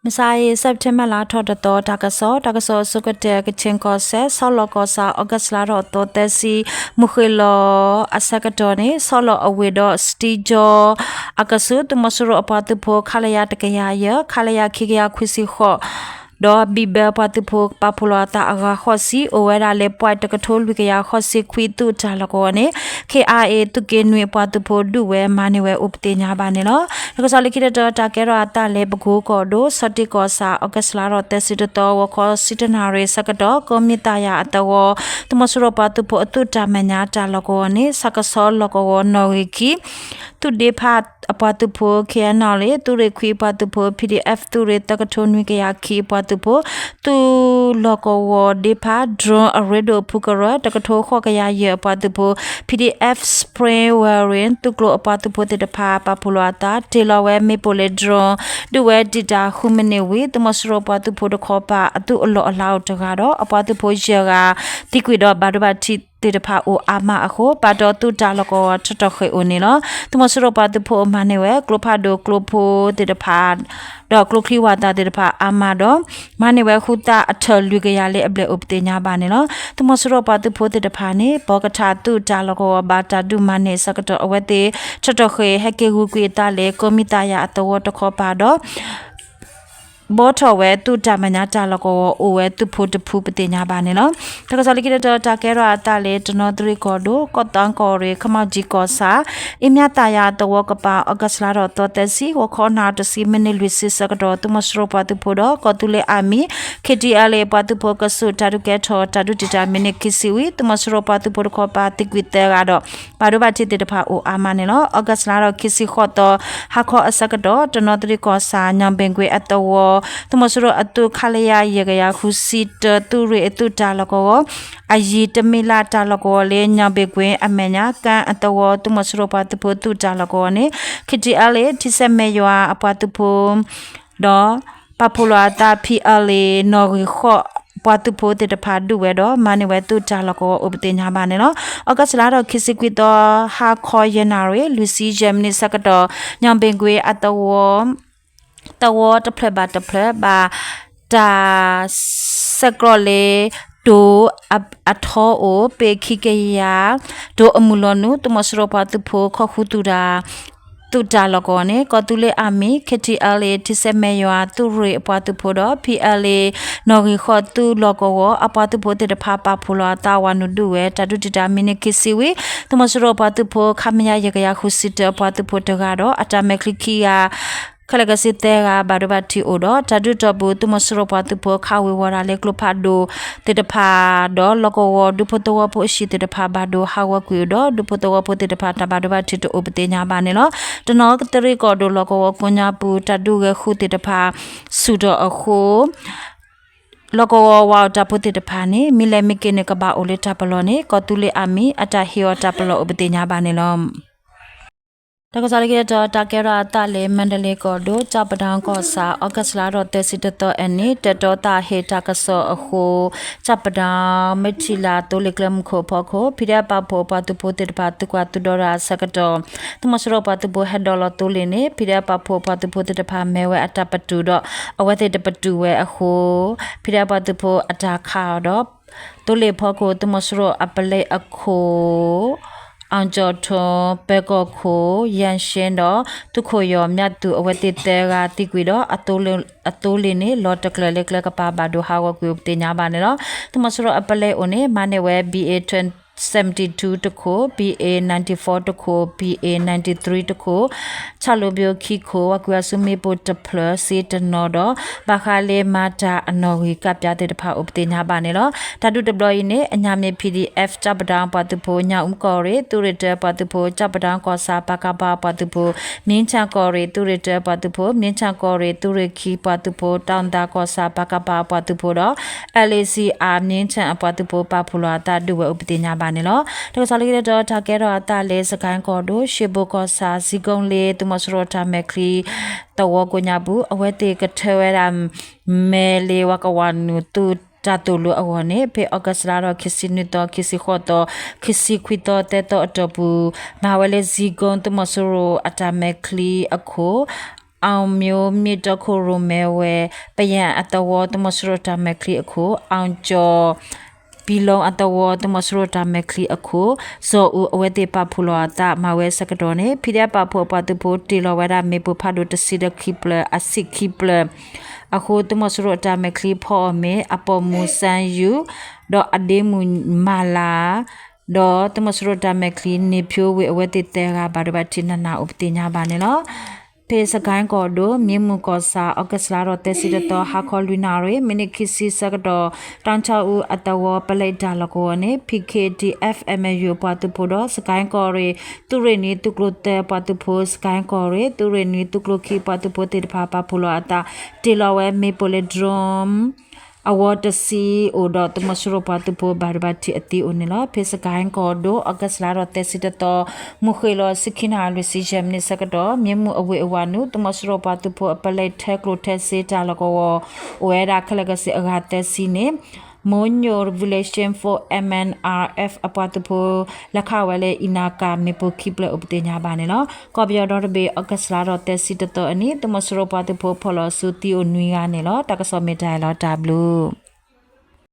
မုၢ်ဆါအံၤ September လါထီၣ်တသီ တၢ်ကစီၣ်, တၢ်ကစီၣ်အဆိကတၢၢ် ကခ့ၣ်ကီၢ်စဲၣ် ဆီလီၢ်ကီၢ်ဆၣ် August လါထီၣ်သီသၢဆံ မုၢ်ဃ့ၢ်လီၤအဆၢကတီၢ်န့ၣ် ဆီလီၢ်အဝ့ၢ်ဒီး စတံကၠီ အကဆူး သုးမီၤစိရိၤအပှၤသုးဖိ ခလရ တကယၤယဲၢ်, ခလရ ခံကယၤခွံဆံဃိး ဒီး ဘံၣ်ဘၢၣ် အပှၤသုးဖိ ပာ်ဖှိၣ်လီၤအသးအဂၤဃိးဆံ အိၣ်ဝဲဒၣ်လၢ ပွဲတကထိလွံၢ်ကယၤဃိးဆံခွံ သုးတၢ်လီၢ်ကဝီၤန့ၣ် ခ့ၣ်အါအ့ၣ် သုးက့နွံအပှၤသုးဖိ ဒုးဝဲမၤန့ၢ်ဝဲအိၣ်ပသ့ၣ်ညါဘၣ်န့ၣ်လီၤ. တၢ်ကစီၣ်လၢခံတတီၤ တၢ်ကဲထီၣ်အသးလၢ ပကိကီၢ်ဒိၣ် ဆီၣ်တံၢ်ကီၢ်ဆၣ် August လါထီၣ်သၢဆံတသီ ဂီၤခီဆံတၢနၣ်ရံၣ်ဆၢကတီၢ် ကီၢ်မံၤသးယၤအသဝီ သုးမီၤစိရိၤပှၤသုးဖိအသုးတၢ်မဲာ်ညါတၢ်လီၢ်ကဝီၤန့ၣ် ဆၣ်ကဆီလီၢ်ကဝီၤနီၣ်ဂံၢ်ခံ သုးဒ့ဖးအပှၤသုးဖိ ခ့ၣ်အဲၣ်နီၣ်လ့ၣ် သုးရ့ၣ်ခွံအပှၤသုးဖိ ပီၣ်ဒီးအ့ၣ်ဖး သုးရ့ၣ်သၢကထိနွံကယၤခံအပှၤသုးဖိ သုးလီၢ်ကဝီၤဒ့ဖး drone အရ့ဒိၣ်ဖုကရၢ တကထိဃိးကယၤယဲၢ်အပှၤသုးဖိ ပီၣ်ဒီးအ့ၣ်ဖး Spring Warrior သုးကျိၤအပှၤသုးဖိသ့ၣ်တဖၣ် ပာ်ဖှိၣ်လီၤအသး တ့ၢ်လီၤဝဲမ့ၣ်ပိၢ်လၢ drone ဒုးဝဲတံာ်တာ်ဃုမံးနံးဝံၤ သုးမီၤစိရိၤပှၤသုးဖိတခီပၤ အသုးအလီၢ်အလၤအိၣ်တဂၤဒီး အပှၤသုးဖိယဲၢ်ဂၤ သံကွံာ်ဒီးဘၣ်ဒိဘၣ်ထံးသ့ၣ်တဖၣ်အိၣ်အါမးအဃိ ပာ်တီသုးတၢ်လီၢ်ကဝီၤထီၣ်ထီၣ်ဃ့ၢ်အိၣ်န့ၣ်လီၤ. သုးမီၤစိရိၤပှၤသုးဖိအမၤန့ၢ်ဝဲ ကျိဖးဒိၣ်ကျိဖိသ့ၣ်တဖၣ် ဒီးကျိချံဝၣ်သၣ်သ့ၣ်တဖၣ်အါမးဒီး မၤန့ၢ်ဝဲဃုသၣ်အထၢၣ်လွံၢ်ကယၤလၢအဘျဲၣ်အိၣ်ပသ့ၣ်ညါဘၣ်န့ၣ်လီၤ. သုးမီၤစိရိၤပှၤသုးဖိသ့ၣ်တဖၣ်န့ၣ် ဘီကထးသုးတၢ်လီၢ်ကဝီၤဘၣ်တၢ်ဒုးမၤန့ၢ်အဆၢကတီၢ် အဝဲသ့ၣ်ထီၣ်ထီၣ်ဃ့ၢ်ဟဲက့ၤဂုာ်ကွံာ်အသးလၢ ကီၢ်မံၤသးယၤအသဝီတခီပၤဒီး ဘှီထီၣ်ဝဲသုးတၢ်မဲာ်ညါတၢ်လီၢ်ကဝီၤအိၣ်ဝဲသုးဖိတဖုပသ့ၣ်ညါဘၣ်န့ၣ်လီၤ. တၢ်ကစီၣ်လၢခံတတီၤ တၢ်ကဲထီၣ်အသးလၢ တနီသရံၣ်ကီၢ်ဒိၣ် ကီၢ်သီကီၢ်ရ့ၣ် ခမီကၠံၣ်ကီၢ်ဆၣ် အ့ၣ်မၠၣ်သးယၤသဝီကပၤ August လါထီၣ်သီသၢဆံ ဂီၤခီနၣ်ရံၣ်တဆံမံးနံးလွံၢ်ဆံဆၢကတီၢ် သုးမီၤစိရိၤပှၤသုးဖိဒီး ကီၢ်သူလ့ၤ Army, K T L A ပှၤသုးဖိကဆူး တၢ်ဒုးကဲထီၣ်တၢ်ဒုးတံာ်တာ်မံးနံးခံဆံဝံၤ သုးမီၤစိရိၤပှၤသုးဖိတခီပၤသံကွံာ်သၢဂၤဒီး ဘၣ်ဒိဘၣ်ထံးသ့ၣ်တဖၣ်အိၣ်အါမးန့ၣ်လီၤ. August လါထီၣ်ခံဆံဃိးသီ ဟါခီအဆၢကတီၢ် တနီသရံၣ်ကီၢ်ဆၣ် ညောင်ပင်ကွင်းအသဝီ သုးမီၤစိရိၤအသုး ခလရ ယဲၢ်ကယၤဃုဆံတၢ သုးရ့ၣ်အသုးတၢ်လီၢ်ကဝီၤ အယံၤတမံၤလၢ်တၢ်လီၢ်ကဝီၤလၢ ညောင်ပင်ကွင်းအမဲာ်ညါ ကၣ်အသဝီ သုးမီၤစိရိၤပှၤသုးဖိသုးတၢ်လီၢ်ကဝီၤန့ၣ် K T L A ထံဆဲမဲာ်ယွၤအပှၤသုးဖိ ဒီး ပာ်ဖှိၣ်လီၤအသး P L A နီၣ်ဂံၢ်ဃိး ပှၤသုးဖိသ့ၣ်တဖၣ်ဒုးဝဲဒီး မၤန့ၢ်ဝဲသုးတၢ်လီၢ်ကဝီၤအိၣ်ပသ့ၣ်ညါဘၣ်န့ၣ်လီၤ. August လါထီၣ်ခံဆံခွံသီ ဟါခီယဲၢ်နၣ်ရံၣ် လွံၢ်ဆံယဲၢ်မံးနံးဆၢကတီၢ် ညောင်ပင်ကွင်းအသဝီ သဝီတဖျၢၣ်ဘၣ်တဖျၢၣ် ဘၣ်တၢ်ဆဲးကျိးလၢ တိၤအထီအိၣ် ပ့ၤခံကယၤ တိၤအမုၢ်လီၤနုာ် သုးမီၤစိရိၤပှၤသုးဖိခီၣ်ဃုသူၣ်တၢ် သုးတၢ်လီၢ်ကဝီၤန့ၣ် ကီၢ်သူလ့ၤ Army, K T L A ထံဆဲမဲာ်ယွၤ သုးရ့ၣ်အပှၤသုးဖိဒီး P L A နီၣ်ဂံၢ်ဃိး သုးလီၢ်ကဝီၤ အပှၤသုးဖိသ့ၣ်တဖၣ်ပာ်ဖှိၣ်လီၤအသးဝၤနုာ်ဒုးဝဲ တၢ်ဒုးတံာ်တာ်မံးနံးခံဆံဝံၤ သုးမီၤစိရိၤပှၤသုးဖိ ခမရ ယဲၢ်ကယၤဃုဆံတၢ အပှၤသုးဖိတဂၤဒီး အတၢ်မဲာ်ချံခံဂၤ ခဲလၢာ်ခဲဆ့သၢဂၤ ဘၣ်ဒိဘၣ်ထံးအိၣ်ဒီး တၢ်ဒုးတီၢ်ပူၤ သုးမီၤစိရိၤပှၤသုးဖိခးဝ့ၤဝီၤတၢ်လၢကျိဖးဒိၣ်သ့ၣ်တဖၣ်ဒီး လီၢ်ကဝီၤဒူဖိသဝီဖိအဟံၣ်သ့ၣ်တဖၣ် ဘၣ်ဒိဟးဂီၤကွံာ်အိၣ်ဒီး ဒူဖိသဝီဖိသ့ၣ်တဖၣ် တၢ်ဘၣ်ဒိဘၣ်ထံးတအိၣ်ပသ့ၣ်ညါဘၣ်န့ၣ်လီၤ. တနီသရံၣ်ကီၢ်ဒိၣ်လီၢ်ကဝီၤကိးညါပူၤ တၢ်ဒုးဂဲၤဃုသ့ၣ်တဖၣ် ဆူၣ်ထီၣ်အဃိ လီၢ်ကဝီၤဝၤအီၣ်တၢ်ဖိသ့ၣ်တဖၣ်န့ၣ် မ့ၢ်လဲၤမ့ၢ်က့ၤန့ၣ် ကဘၣ်အိၣ်လၢတၢ်ပလီၢ်န့ၣ် ကီၢ်သူလ့ၤ Army အတၢ်ဟ့ၣ်အီၤတၢ်ပလီၢ်အိၣ်ပသ့ၣ်ညါဘၣ်န့ၣ်လီၤ. တၢ်ကစီၣ်လၢခံတတီၤ တၢ်ကဲထီၣ်အသးလၢ မါဒလ့ကီၢ်ဒိၣ် ကၠၣ်ပဒၣ်ကီၢ်ဆၣ် August လါထီၣ်သၢဆံတသီအနံၤ တၢ်တီသးဟ့ၣ်တၢ်ကစီၣ်အဃိ ကၠၣ်ပဒၣ် မ့ၢ်ထံၣ်လၢ်သိလ့ၣ်ကျဲမုၢ်ခိၣ်အဖီခိၣ် ဖံးဒဲးပာ်ဖှိၣ်အပှၤသုးဖိသ့ၣ်တဖၣ် သုးကွၢ်သုးဒီတၢ်အဆၢကတီၢ် သုးမီၤစိရိၤပှၤသုးဖိဟဲဒိးလီၤသိလ့ၣ်န့ၣ် ဖံးဒဲးပာ်ဖှိၣ်အပှၤသုးဖိသ့ၣ်တဖၣ်မဲဝဲအတၢ်ပတုာ်ဒီး အဝဲသ့ၣ်တပတုာ်ဝဲအဃိ ဖံးဒဲးပှၤသုးဖိအတၢ်ခးအီၤဒီး သိလ့ၣ်ဖီခိၣ် သုးမီၤစိရိၤအပလဲအခိၣ် အောင်ကျော်ထွန်း, ပဲၤကီၢ်ခိၣ် ယၣ်ရှဲဒီး သုးခိၣ်ယီၤ မြသူ အဝဲသ့ၣ်သၢဂၤသံကွံာ်ဒီး အသိလ့ၣ်န့ၣ် လီၤတကျၢၤလၢကျဲကပၤ ဘၣ်ဒိဟးဂီၤကွံာ်အိၣ်ပသ့ၣ်ညါဘၣ်န့ၣ်လီၤ. သုးမီၤစိရိၤအပလဲအိၣ်န့ၣ် မၤန့ၢ်ဝဲ B A seventy two တခိၣ်, B A ninety four တခိၣ်, B A ninety three တခိၣ်, ဆၣ်လိဘိခံခိၣ်, ဝၤကွံာ်အစုမ့ၣ်ပိၢ်တဖျၢၣ် စ့တနီၤဒီး ဘၣ်ဃးလၢမၤတၢ်အနီၣ်ဂံၢ်ကၣ်ပျၢ်သ့ၣ်တဖၣ်အိၣ်ပသ့ၣ်ညါဘၣ်န့ၣ်လီၤ. တၢ်ဒုးတဘျီအံၤန့ၣ် အညၣ်မ့ၢ် P D F ကၠၣ်ပဒၣ်ပှၤသုးဖိ, ညၣ်အူကီၢ်ရ့ၣ် သုးရ့ၣ်တၢပှၤသုးဖိ, ကၠၣ်ပဒၣ်ကီၢ်ဆၣ် ပကဖ ပှၤသုးဖိ, မ့ၣ်ဆၣ်ကီၢ်ရ့ၣ် သုးရ့ၣ်တၢပှၤသုးဖိ, မ့ၣ်ဆၣ်ကီၢ်ရ့ၣ် သုးရ့ၣ်ခံပှၤသုးဖိ, တၢ်သးကီၢ်ဆၣ် ပကဖ အပှၤသုးဖိဒီး L A C R မ့ၣ်ဆၣ်အပှၤသုးဖိ ပာ်ဖှိၣ်လီၤအသးဒုးဝဲအိၣ်ပသ့ၣ်ညါဘၣ်န့ၣ်လီၤ. တၢ်ကစီၣ်လၢခံတတီၤ တၢ်ကဲထီၣ်အသးလၢ စကဲၣ်ကီၢ်ဒိၣ် ရှ့ဘိၣ်ကီၢ်ဆၣ် စံကိလ့ သုးမီၤစိရိၤတၢ်မဲာ်ချံ သဝီကိးညါပူၤ အဝဲသ့ၣ်ကထၢဝဲဒၣ် မဲာ်လ့ဝၤကဝၤနုာ်သုးတၢ်သိၣ်လိအဂီၢ်န့ၣ် ဖဲ August လါထီၣ်ခံဆံနွံသီ, ခံဆံဃိးသီ, ခံဆံခွံသီ သၢသီအတီၢ်ပူၤ မၤဝဲလၢ စံကိ သုးမီၤစိရိၤအတၢ်မဲာ်ချံအခိၣ် အောင်မျိုးမြင့် တီခိၣ်ရိၣ်မဲဝဲ ပယံၤအသဝီ သုးမီၤစိရိၤတၢ်မဲာ်ချံအခိၣ် အောင်ကျော် ပံၤလိအသဝီ သုးမီၤစိရိၤတၢ်မဲာ်ချံအခိၣ် စီၤအူ အဝဲသ့ၣ်ပာ်ဖှိၣ်လီၤအသးမၤဝဲဆၢကတီၢ်န့ၣ် ဖံဒဲး ပာ်ဖှိၣ်အပှၤသုးဖိတ့ၢ်လီၤဝဲဒၣ်မ့ၣ်ပိၢ်ဖးဒိၣ်တဆံဒီးခံဖျၢၣ်အဆံးခံဖျၢၣ် အဃိ သုးမီၤစိရိၤအတၢ်မဲာ်ချံဖီအီၣ်မ့ၢ် အပိာ်မုၣ်စၢ်ယူၣ် ဒီးအဒ့မုၣ်မၤလၤ ဒီးသုးမီၤစိရိၤတၢ်မဲာ်ချံန့ၣ်ဖၠိဝ့ၢ်အဝဲသ့ၣ်သၢဂၤဘၣ်ဒိဘၣ်ထံးနးနးအိၣ်ပသ့ၣ်ညါဘၣ်န့ၣ်လီၤ. ဖဲစကဲၣ်ကီၢ်ဒိၣ် မံမုၢ်ကီၢ်ဆၣ် August လါထီၣ်သၢဆံတသီ ဟါခီလွံၢ်နၣ်ရံၣ် မံးနံးခံဆံဆၢကတီၢ် တီၣ်ခၠီအူအသဝီ ပလဲတၢ်လီၢ်ကဝီၤန့ၣ် ဖံးခ့ၣ်ဒံၣ် F M U အပှၤသုးဖိဒီး စကဲၣ်ကီၢ်ရ့ၣ် သုးရ့ၣ်နွံသုးကျိၤသၢပှၤသုးဖိ စကဲၣ်ကီၢ်ရ့ၣ် သုးရ့ၣ်နွံသုးကျိၤခံပှၤသုးဖိသ့ၣ်တဖၣ်ပာ်ဖှိၣ်လီၤအသး တ့ၢ်လီၤဝဲမ့ၣ်ပိၢ်လၢ drone အဝီတဆံအိၣ်ဒီး သုးမီၤစိရိၤပှၤသုးဖိဘၣ်ဒိဘၣ်ထံးအသံအိၣ်န့ၣ်လီၤ. ဖဲစကဲၣ်ကီၢ်ဒိၣ် August လါထီၣ်သၢဆံတသီ မုၢ်ဃ့ၢ်လီၤဆံခံနၣ်ရံၣ်လွံၢ်ဆံယဲၢ်မံးနံးဆၢကတီၢ် မံမုၢ်အဝ့ၢ်အဝၤနုာ် သုးမီၤစိရိၤပှၤသုးဖိအပလဲထၢကျိၣ်ထၢစ့တၢ်လီၢ်ကဝီၤ အိၣ်ဝဲဒၣ်ခဲလၢာ်ကစ့ၢ်အဂၤသၢဆံန့ၣ် မိညိၣ် Revolution Force M N R F အပှၤသုးဖိ လဲၤခးဝဲလၢအံၤနာ်ကၤမ့ၣ်ပိၢ်ခံဖျၢၣ်အိၣ်ပသ့ၣ်ညါဘၣ်န့ၣ်လီၤ. ကီၢ်ပယီၤဒီတဘ့ၣ် August လါထီၣ်သၢဆံတသီအနံၤ သုးမီၤစိရိၤပှၤသုးဖိဖီၣ်လီၤဆူသံအိၣ်နွံဂၤန့ၣ်လီၤ. တၢ်ကစီၣ်မ့ၢ်တၢ်အံၤလီၤ တၢ်ဘျုး